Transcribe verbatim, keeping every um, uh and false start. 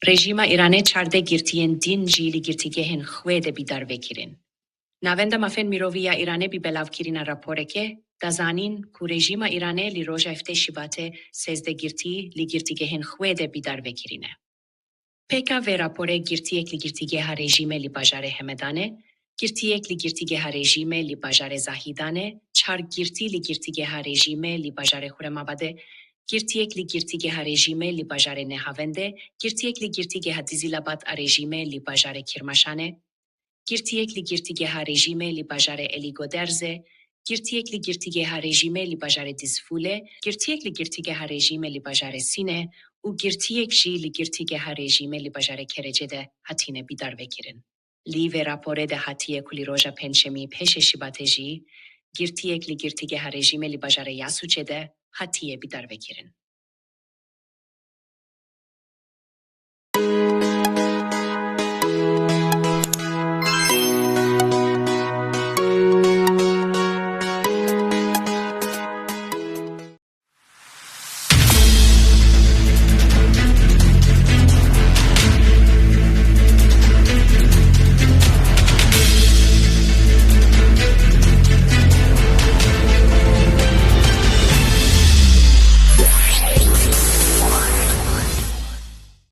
Rejîma Îranê çardeh girtiyên din jî li girtîgehên xwe de bîdar vekirin. Navenda Mafên Mirovî ya Îranê bi belavkirina raporeke da zanîn ku rejîma Îranê li roja heftê Şibatê sêzdeh girtî li girtîgehên xwe de bîdar vekirine. Pêka vê raporê girtiyek li girtîgeha rejîmê li bajarê Hemedanê, girtiyek li girtîgeha rejîmê li bajarê Zahîdanê, çar girtî li girtîgeha rejîmê li bajarê Xuremabadê, girtiyek li girtîgeha rejîmê li bajarê Nehavendê, girtiyek li girtîgeha Dizîlabad a rejîmê li bajarê Kirmaşanê, girtiyek li girtîgeha rejîmê li bajarê Elîgoderzê, girtiyek li girtîgeha rejîmê li bajarê Dizfûlê, girtiyek li girtîgeha rejîmê li bajarê Sînê û girtiyek jî li girtîgeha rejîmê li bajarê Kerecê de hatine bîdarvekirin. Li vê raporê de hatiye ku li roja Pêncşemî pêşê Şibatê jî girtiyek li girtîgeha rejîmê li bajarê Yasûçê de hatiye bîdarvekirin.